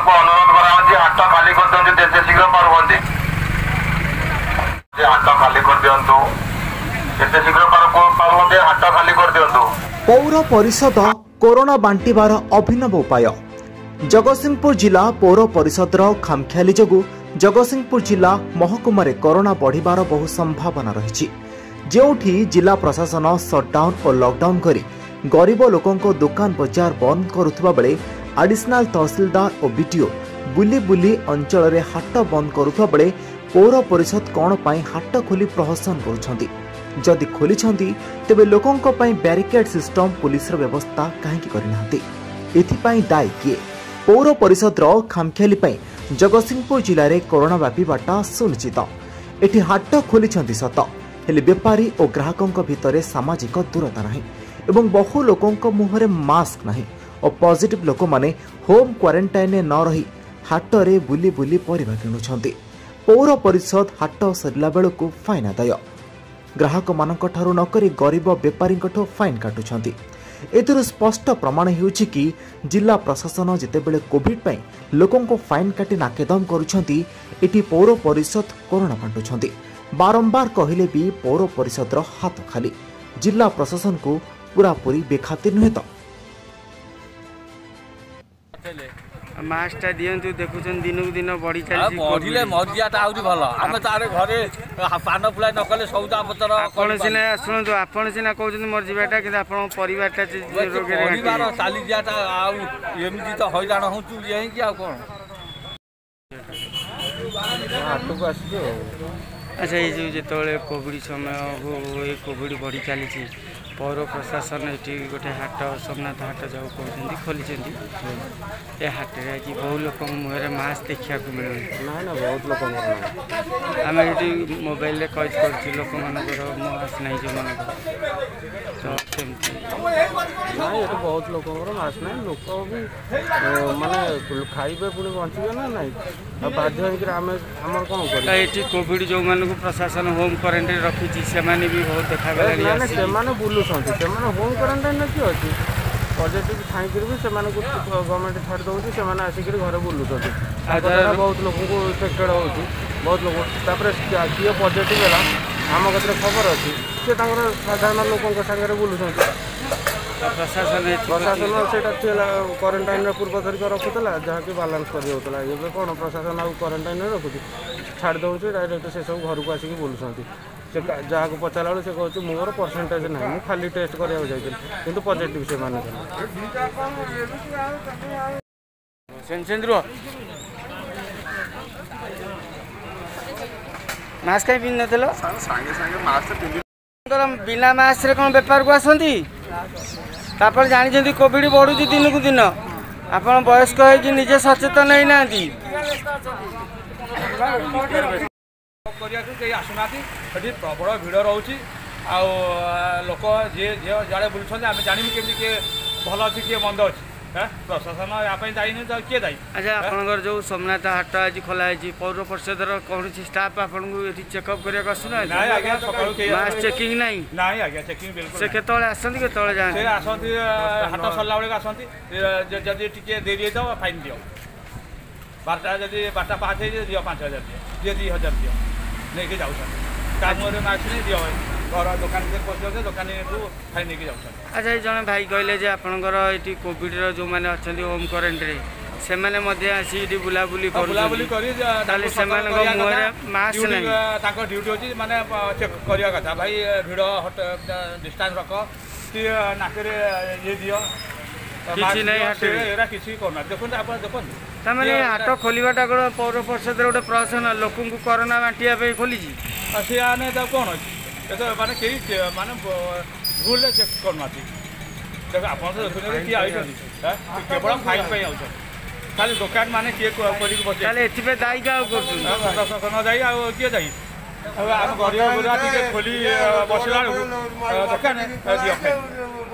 ପ୍ରଶାସନକୁ ଅନୁରୋଧ କରାଯାଉଛି, ହାଟ ଖାଲି କରିଦିଅନ୍ତୁ ଯେତେ ଶୀଘ୍ର ପାରୁଛନ୍ତି। ହାଟ ଖାଲି କରିଦିଅନ୍ତୁ ଯେତେ ଶୀଘ୍ର ପାରୁଛନ୍ତି, ହାଟ ଖାଲି କରିଦିଅନ୍ତୁ। ପୌର ପରିଷଦ କରୋନା ବାଣ୍ଟିବାର ଅଭିନବ ଉପାୟ। ଜଗତସିଂହପୁର ଜିଲ୍ଲା ପୌର ପରିଷଦର ଖାମଖିଆଲି ଯୋଗୁଁ ଜଗତସିଂହପୁର ଜିଲ୍ଲା ମହକୁମାରେ କରୋନା ବଢ଼ିବାର ବହୁ ସମ୍ଭାବନା ରହିଛି। ଯେଉଁଠି ଜିଲ୍ଲା ପ୍ରଶାସନ ସଟ୍ଡାଉନ୍ ଓ ଲକଡାଉନ୍ କରି ଗରିବ ଲୋକଙ୍କ ଦୋକାନ ବଜାର ବନ୍ଦ କରୁଥିବା ବେଳେ ଆଡିସନାଲ ତହସିଲଦାର ଓ ବିଡିଓ ବୁଲି ବୁଲି ଅଞ୍ଚଳରେ ହାଟ ବନ୍ଦ କରୁଥିବା ବେଳେ ପୌର ପରିଷଦ କ'ଣ ପାଇଁ ହାଟ ଖୋଲି ପ୍ରହସନ କରୁଛନ୍ତି? ଯଦି ଖୋଲିଛନ୍ତି, ତେବେ ଲୋକଙ୍କ ପାଇଁ ବ୍ୟାରିକେଡ୍ ସିଷ୍ଟମ, ପୁଲିସର ବ୍ୟବସ୍ଥା କାହିଁକି କରିନାହାନ୍ତି? ଏଥିପାଇଁ ଦାୟୀ କିଏ? ପୌର ପରିଷଦର ଖାମଖିଆଲି ପାଇଁ ଜଗତସିଂହପୁର ଜିଲ୍ଲାରେ କରୋନା ବ୍ୟାପିବାଟା ସୁନିଶ୍ଚିତ। ଏଠି ହାଟ ଖୋଲିଛନ୍ତି ସତ, ହେଲେ ବେପାରୀ ଓ ଗ୍ରାହକଙ୍କ ଭିତରେ ସାମାଜିକ ଦୂରତା ନାହିଁ ଏବଂ ବହୁ ଲୋକଙ୍କ ମୁହଁରେ ମାସ୍କ ନାହିଁ ଓ ପଜିଟିଭ୍ ଲୋକମାନେ ହୋମ୍ କ୍ୱାରେଣ୍ଟାଇନ୍ରେ ନ ରହି ହାଟରେ ବୁଲି ବୁଲି ପରିବା କିଣୁଛନ୍ତି। ପୌର ପରିଷଦ ହାଟ ସରିଲା ବେଳକୁ ଫାଇନ୍ ଆଦାୟ ଗ୍ରାହକମାନଙ୍କଠାରୁ ନକରି ଗରିବ ବେପାରୀଙ୍କଠୁ ଫାଇନ୍ କାଟୁଛନ୍ତି। ଏଥିରୁ ସ୍ପଷ୍ଟ ପ୍ରମାଣ ହେଉଛି କି ଜିଲ୍ଲା ପ୍ରଶାସନ ଯେତେବେଳେ କୋଭିଡ୍ ପାଇଁ ଲୋକଙ୍କୁ ଫାଇନ୍ କାଟି ନାକେଦମ କରୁଛନ୍ତି, ଏଠି ପୌର ପରିଷଦ କରୋନା ବାଣ୍ଟୁଛନ୍ତି। ବାରମ୍ବାର କହିଲେ ବି ପୌର ପରିଷଦର ହାତ ଖାଲି। ଜିଲ୍ଲା ପ୍ରଶାସନକୁ ପୁରାପୁରି ବେଖାତିର ନୁହେଁ ତ? ମାସ୍କଟା ଦିଅନ୍ତୁ। ଦେଖୁଛନ୍ତି, ଦିନକୁ ଦିନ ବଢି ଚାଲିଛି। ବଢିଲେ ମରିଯିବାଟା ଆହୁରି ଭଲ। ଆମେ ତାର ଘରେ ପାନ ଫୁଲା ନ କଲେ ସଉଦା ପତ୍ର। ଆପଣ ସିନା, ଶୁଣନ୍ତୁ, ଆପଣ ସିନା କହୁଛନ୍ତି ମରିଯିବାଟା, କିନ୍ତୁ ଆପଣଙ୍କ ପରିବାରଟା ପରିବାର ଚାଲିଯିବାଟା। ଆଉ ଏମିତି ତ ହଇରାଣ ହଉଛୁ ଇଏ ହେଇକି, ଆଉ କ'ଣ? ହାଟକୁ ଆସିଛୁ ଆଉ। ଆଚ୍ଛା, ଏଇ ଯେଉଁ ଯେତେବେଳେ କୋଭିଡ଼ ସମୟ, ଏଇ କୋଭିଡ଼ ବଢ଼ି ଚାଲିଛି, ପୌର ପ୍ରଶାସନ ଏଠି ଗୋଟେ ହାଟ, ସୋମନାଥ ହାଟ ଯାଉ କହୁଛନ୍ତି, ଖୋଲିଛନ୍ତି। ଏ ହାଟରେ ଆଜି ବହୁ ଲୋକଙ୍କ ମୁହଁରେ ମାସ୍କ ଦେଖିବାକୁ ମିଳୁନି। ନା ନା, ବହୁତ ଲୋକଙ୍କର ନାହିଁ। ଆମେ ଏଠି ମୋବାଇଲରେ କଏଜ କରୁଛୁ, ଲୋକମାନଙ୍କର ମାସ୍କ ନାହିଁ ଯେଉଁମାନଙ୍କର, ତ ସେମିତି ନାଇଁ। ଏଠି ବହୁତ ଲୋକଙ୍କର ମାସ୍କ ନାହିଁ। ଲୋକ ବି ମାନେ ଖାଇବେ ପୁଣି ବଞ୍ଚିବେ ନା ନାଇଁ? ଆଉ ବାଧ୍ୟ ହେଇକିରି ଆମେ ଆମର କ'ଣ କରିବୁ? ଏଠି କୋଭିଡ଼ ଯେଉଁମାନଙ୍କୁ ପ୍ରଶାସନ ହୋମ୍ କ୍ୱାରେଣ୍ଟାଇନ୍ ରଖିଛି, ସେମାନେ ବି ବହୁତ ଦେଖାଗଲାଣି। ସେମାନେ ବୁଲୁଛନ୍ତି, ସେମାନେ ହୋମ୍ କ୍ୱାରେଣ୍ଟାଇନ୍ରେ କିଏ ଅଛି? ପଜିଟିଭ୍ ଥାଇକିରି ବି ସେମାନଙ୍କୁ ଗଭର୍ଣ୍ଣମେଣ୍ଟ ଛାଡ଼ି ଦେଉଛି, ସେମାନେ ଆସିକିରି ଘରେ ବୁଲୁଛନ୍ତି। ତାଙ୍କ ଦ୍ୱାରା ବହୁତ ଲୋକଙ୍କୁ ଇନଫେକ୍ଟେଡ଼ ହେଉଛି, ବହୁତ ଲୋକ। ତାପରେ କିଏ ପଜିଟିଭ୍ ହେଲା, ଆମ କତିରେ ଖବର ଅଛି, ସିଏ ତାଙ୍କର ସାଧାରଣ ଲୋକଙ୍କ ସାଙ୍ଗରେ ବୁଲୁଛନ୍ତି। ପ୍ରଶାସନ ସେଇଟା ଥିଲା କ୍ୱାରେଣ୍ଟାଇନ୍ରେ ପୂର୍ବ ଧରିକ ରଖୁଥିଲା, ଯାହାକି ବାଲାନ୍ସ କରିହେଉଥିଲା। ଏବେ କ'ଣ ପ୍ରଶାସନ ଆଉ କ୍ୱାରେଣ୍ଟାଇନ୍ରେ ରଖୁଛି? ଛାଡ଼ି ଦେଉଛି ଡାଇରେକ୍ଟ, ସେସବୁ ଘରକୁ ଆସିକି ବୁଲୁଛନ୍ତି। ସେ ଯାହାକୁ ପଚାରିଲା ବେଳକୁ ସେ କହୁଛି ମୋର ପରସେଣ୍ଟେଜ୍ ନାହିଁ, ମୁଁ ଖାଲି ଟେଷ୍ଟ କରିବାକୁ ଯାଇଥିଲି, କିନ୍ତୁ ପଜିଟିଭ୍ ସେମାନେ। ସେମିତି ରୁହ। ମାସ୍କ କାହିଁ ପିନ୍ଧି ନଥିଲ? ସାଙ୍ଗେ ସାଙ୍ଗେ ମାସ୍କ ପିନ୍ଧି ବିନା ମାସ୍କରେ କ'ଣ ବେପାରକୁ ଆସନ୍ତି? ତାପରେ ଜାଣିଛନ୍ତି କୋଭିଡ଼ ବଢ଼ୁଛି ଦିନକୁ ଦିନ। ଆପଣ ବୟସ୍କ ହେଇକି ନିଜେ ସଚେତନ ହେଇନାହାନ୍ତି। କରିବାକୁ କେହି ଆସୁନାହାନ୍ତି। ସେଠି ପ୍ରବଳ ଭିଡ଼ ରହୁଛି ଆଉ ଲୋକ ଯିଏ ଯିଏ ଯୁଆଡ଼େ ବୁଲୁଛନ୍ତି। ଆମେ ଜାଣିବୁ କେମିତି କିଏ ଭଲ ଅଛି, କିଏ ମନ୍ଦ ଅଛି? ପ୍ରଶାସନ ୟା ପାଇଁ ଦାୟୀ ନୁହେଁ ତ କିଏ ଦାୟୀ? ଆଚ୍ଛା, ଆପଣଙ୍କର ଯେଉଁ ସୋମନାଥ ହାଟ ଆଜି ଖୋଲା ହେଇଛି, ପୌର ପରିଷଦର କୌଣସି ଷ୍ଟାଫ୍ ଆପଣଙ୍କୁ ଏଠି ଚେକଅପ୍ କରିବାକୁ ଆସୁନାହାନ୍ତି? ନାଇଁ ଆଜ୍ଞା, ସକାଳୁ କେହି ମାସ୍କ ଚେକିଂ ନାହିଁ। ନାଇଁ ଆଜ୍ଞା, ଚେକିଂ ବିଲକୁଲ। ସେ କେତେବେଳେ ଆସନ୍ତି, କେତେବେଳେ ଯାଆନ୍ତି? ସେ ଆସନ୍ତି, ହାଟ ସରିଲା ବେଳକୁ ଆସନ୍ତି। ଯଦି ଟିକେ ଡେରି ହେଇଥିବ, ଫାଇନ୍ ଦିଅ। 12ଟା, ଯଦି 12ଟା 5 ହେଇଯିବ, ଦିଅ 5,000 ଦିଅ, ଦିଅ 2,000 ଦିଅ, ନେଇକି ଯାଉଛନ୍ତି। ତା ମୁହଁରେ ମାସ୍କ ନେଇ ଦିଅ, ଘର ଦୋକାନ ଭିତରେ ପଶିଯାଉଛନ୍ତି, ଦୋକାନୀଠୁ ଫାଇନ୍ ନେଇକି ଯାଉଛନ୍ତି। ଆଚ୍ଛା, ଏଇ ଜଣେ ଭାଇ କହିଲେ ଯେ ଆପଣଙ୍କର ଏଠି କୋଭିଡ଼ର ଯେଉଁମାନେ ଅଛନ୍ତି ହୋମ୍ କ୍ୱାରେଣ୍ଟାଇନ୍ରେ, ସେମାନେ ମଧ୍ୟ ଆସି ଏଠି ବୁଲାବୁଲି ବୁଲାବୁଲି କରି, ତାହେଲେ ସେମାନଙ୍କ ମୁହଁରେ ମାସ୍କ ନାହିଁ। ତାଙ୍କ ଡ୍ୟୁଟି ଅଛି ମାନେ ଚେକ୍ କରିବା କଥା। ଭାଇ, ଭିଡ଼ ଡିଷ୍ଟାନ୍ସ ରଖ କି ନାକରେ ଇଏ ଦିଅ, କିଛି ନାହିଁ। ଏରା କିଛି କରୁନାହାନ୍ତି। ଦେଖନ୍ତୁ, ଆପଣ ଦେଖନ୍ତୁ। ତାମାନେ ହାଟ ଖୋଲିବାଟା କ'ଣ ପୌର ପରିଷଦର ଗୋଟେ ପ୍ରହସନ, ଲୋକଙ୍କୁ କରୋନା ବାଣ୍ଟିବା ପାଇଁ ଖୋଲିଛି? ସିଏ ମାନେ ତାକୁ କ'ଣ ଅଛି ଏ ତ ମାନେ କେହି ମାନେ ଭୁଲରେ ଚେକ୍ କରୁନାହାନ୍ତି। ଦେଖ, ଆପଣ ତ ଦେଖୁଛନ୍ତି କିଏ ଆଇଛନ୍ତି, କେବଳ ଫାଇନ୍ ପାଇଁ ଆଉଛନ୍ତି ଖାଲି। ଦୋକାନ ମାନେ କିଏ କରିକି ବସି? ତାହେଲେ ଏଥିପାଇଁ ଦାୟୀ କାହାକୁ କରୁଛନ୍ତି? ପ୍ରଶାସନ ଦାୟୀ, ଆଉ କିଏ ଦାୟୀ? ଆଉ ଆମ ଗରିବ ଗୁରା ଟିକେ ଖୋଲି ବସିଲା ବେଳକୁ ଦୋକାନ ଦିଅ ଫାଇନ୍।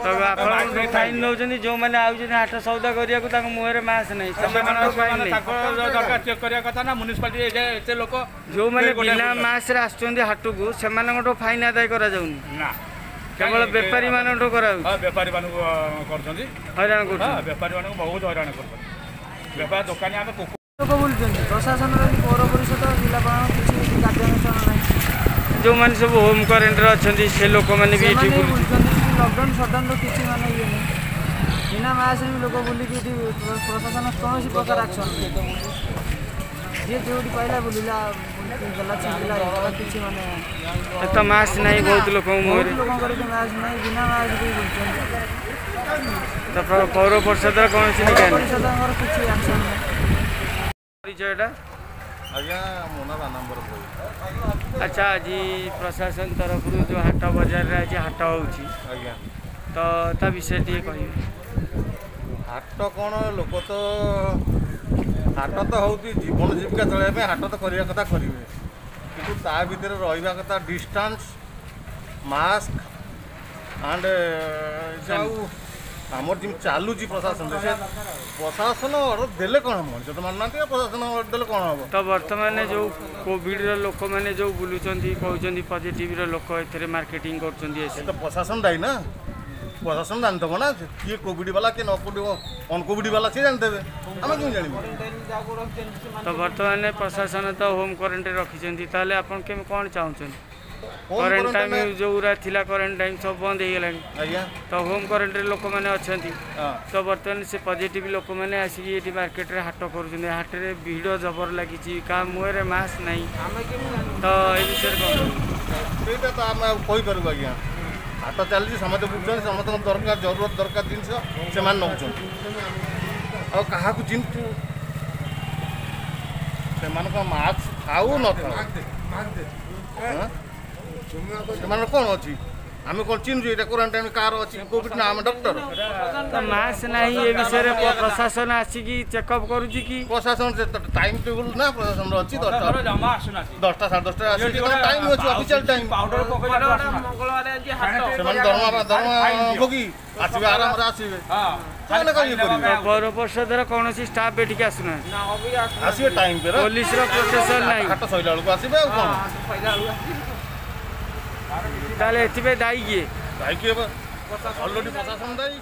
ତ ଆପଣ ଫାଇନ୍ ନେଉଛନ୍ତି, ଯେଉଁମାନେ ଆଉଛନ୍ତି ହାଟ ସଉଦା କରିବାକୁ ତାଙ୍କ ମୁହଁରେ ମାସ୍କ ନାହିଁ, ସେମାନଙ୍କ ଫାଇନ୍ ନାହିଁ। ତାଙ୍କର ଦରକାର ଚେକ୍ କରିବା କଥା ନା ମ୍ୟୁନିସିପାଲିଟି? ଏତେ ଲୋକ ଯେଉଁମାନେ ବିନା ମାସ୍କରେ ଆସୁଛନ୍ତି ହାଟକୁ, ସେମାନଙ୍କଠୁ ଫାଇନ୍ ଆଦାୟ କରାଯାଉନି? ନା, କେବଳ ବେପାରୀମାନଙ୍କଠୁ କରାଯାଉଛି। ବେପାରୀମାନଙ୍କୁ କରୁଛନ୍ତି ହଇରାଣ କରୁଛନ୍ତି, ବେପାରୀମାନଙ୍କୁ ବହୁତ ହଇରାଣ କରୁଛନ୍ତି। ବେପାର ଦୋକାନୀ ଆମେ ଲୋକ ବୁଲୁଛନ୍ତି। ପ୍ରଶାସନର କି ପୌର ପରିଷଦ, ଜିଲ୍ଲାପାଳ କିଛି କାର୍ଯ୍ୟାନୁଷ୍ଠାନ ନାହିଁ। ଯେଉଁମାନେ ସବୁ ହୋମ୍ କ୍ୱାରେଣ୍ଟାଇନ୍ରେ ଅଛନ୍ତି ସେ ଲୋକମାନେ ବି ଏଠି ସେମାନେ ବି ବୁଲୁଛନ୍ତି। ଲକଡାଉନ୍ ସଟଡାଉନ୍ର କିଛି ମାନେ ଇଏ ନାହିଁ। ବିନା ମାସ୍କରେ ବି ଲୋକ ବୁଲିକି ଏଠି ପ୍ରଶାସନ କୌଣସି ପ୍ରକାର ଆକ୍ସନ୍ ନାହିଁ। ଯିଏ ଯେଉଁଠି ପାଇଲା ବୁଲିଲା, ବୁଲିକି ଗଲା, ଛିଙ୍କିଲା, ଇଏ କଲା, କିଛି ମାନେ ତ ମାସ୍କ ନାହିଁ ବହୁତ ଲୋକଙ୍କ ମୁହଁରେ। ବହୁତ ଲୋକଙ୍କର ବି ମାସ୍କ ନାହିଁ, ବିନା ମାସ୍କ ବି ବୁଲୁଛନ୍ତି। ତ ପୌର ପରିଷଦର କୌଣସି ନିଘା ପୌର ନାହିଁ। ପରିଷଦଙ୍କର କିଛି ଆକ୍ସନ୍ ନାହିଁ। ପରିଚୟଟା? ଆଜ୍ଞା, ମୋ ନାଁ ରାନାମ୍ବର ଭୋଇ। ଆଚ୍ଛା, ଆଜି ପ୍ରଶାସନ ତରଫରୁ ଯେଉଁ ହାଟ ବଜାରରେ ଆଜି ହାଟ ହେଉଛି, ଆଜ୍ଞା, ତ ତା ବିଷୟରେ ଟିକେ କହିବେ। ହାଟ କ'ଣ, ଲୋକ ତ ହାଟ ତ ହେଉଛି ଜୀବନ ଜୀବିକା ଚଳାଇବା ପାଇଁ ହାଟ ତ କରିବା କଥା କରିବେ, କିନ୍ତୁ ତା ଭିତରେ ରହିବା କଥା ଡିଷ୍ଟାନ୍ସ, ମାସ୍କ ଆଣ୍ଡ ଆଉ ଆମର ଯେମିତି ଚାଲୁଛି ପ୍ରଶାସନ, ସେ ପ୍ରଶାସନ ଅର୍ଡ଼ର ଦେଲେ କ'ଣ ହେବ? ମଣିଷ ତ ମାନୁନାହାନ୍ତି, ଆଉ ପ୍ରଶାସନ ଅର୍ଡ଼ର ଦେଲେ କ'ଣ ହେବ? ତ ବର୍ତ୍ତମାନ ଯେଉଁ କୋଭିଡ଼ର ଲୋକମାନେ ଯେଉଁ ବୁଲୁଛନ୍ତି, କହୁଛନ୍ତି ପଜିଟିଭର ଲୋକ ଏଥିରେ ମାର୍କେଟିଂ କରୁଛନ୍ତି ସେ ଆସି। ତ ପ୍ରଶାସନ ଦାୟୀ ନା? ପ୍ରଶାସନ ଜାଣିଥିବ ନା କିଏ କୋଭିଡ଼ ବାଲା, କିଏ ନ କୋଭିଡ଼, ଅନକୋଭିଡ଼ ବାଲା, ସିଏ ଜାଣିଥିବେ, ଆମେ କେମିତି ଜାଣିବୁ? ତ ବର୍ତ୍ତମାନ ପ୍ରଶାସନ ତ ହୋମ୍ କ୍ୱାରେଣ୍ଟାଇନ୍ ରଖିଛନ୍ତି, ତାହେଲେ ଆପଣ କେମିତି କ'ଣ ଚାହୁଁଛନ୍ତି? ହୋମ୍ କ୍ୱାରେଣ୍ଟାଇନ୍ କ୍ୱାରେଣ୍ଟାଇନ୍ ଯେଉଁଗୁଡ଼ା ଥିଲା କ୍ୱାରେଣ୍ଟାଇନ୍ ସବୁ ବନ୍ଦ ହେଇଗଲାଣି। ଆଜ୍ଞା। ତ ହୋମ୍ କ୍ୱାରେଣ୍ଟାଇନ୍ ଲୋକମାନେ ଅଛନ୍ତି। ହଁ। ତ ବର୍ତ୍ତମାନ ସେ ପଜିଟିଭ ଲୋକମାନେ ଆସିକି ଏଠି ମାର୍କେଟରେ ହାଟ କରୁଛନ୍ତି, ହାଟରେ ଭିଡ଼ ଜବର ଲାଗିଛି, କାହା ମୁହଁରେ ମାସ୍କ ନାହିଁ, ତ ଏ ବିଷୟରେ କ'ଣ? ସେଇଟା ତ ଆମେ ଆଉ କହିପାରିବୁ ଆଜ୍ଞା? ହାଟ ଚାଲିଛି, ସମସ୍ତେ ବୁଝୁଛନ୍ତି, ସମସ୍ତଙ୍କ ଦରକାର, ଜରୁରତ ଦରକାର ଜିନିଷ ସେମାନେ ନେଉଛନ୍ତି, ଆଉ କାହାକୁ ଚିହ୍ନୁ? ସେମାନଙ୍କ ମାସ୍କ ଥାଉ ନଥାଉ, ହଁ? ସେମାନଙ୍କର କ'ଣ ଅଛି? ଆମେ କ'ଣ ଚିହ୍ନୁଛୁ ଏଇଟା କ୍ୱାରେଣ୍ଟାଇନ୍ କାହାର ଅଛି କୋଭିଡ଼ ନା? ଆମେ ଡକ୍ଟର? ତ ମାସ୍କ ନାହିଁ, ଏ ବିଷୟରେ ପ୍ରଶାସନ ଆସିକି ଚେକଅପ୍ କରୁଛି କି? ପ୍ରଶାସନ ଟାଇମ୍ ଟେବୁଲ୍ ନା ପ୍ରଶାସନର ଅଛି, 10ଟା ଜମା ଆସୁନାହାନ୍ତି। 10ଟା 10:30 ଆସିକି ଟାଇମ୍ ଅଛି, ଅଫିସିଆଲ ଟାଇମ୍। ପାଉଡର ପକେଇଲା। ସେମାନେ ଦରମା ଭୋଗୀ, ଆସିବେ, ଆରାମରେ ଆସିବେ। ହଁ। ସେମାନେ କ'ଣ ଇଏ କରିବେ? ତ ପୌର ପରିଷଦର କୌଣସି ଷ୍ଟାଫ୍ ଏଠିକି ଆସୁନାହାନ୍ତି? ଆସିବେ ଟାଇମ୍ ପେରା। ପୋଲିସର ପ୍ରୋଟେକ୍ସନ୍ ନାହିଁ। ହାଟ ସରିଲା ବେଳକୁ ଆସିବେ, ଆଉ କ'ଣ? ତାହେଲେ ଏଥିପାଇଁ ଦାୟୀ କିଏ? ଦାୟୀ କିଏ? ଅଲରେଡ଼ି ପ୍ରଶାସନ ଦାୟୀ।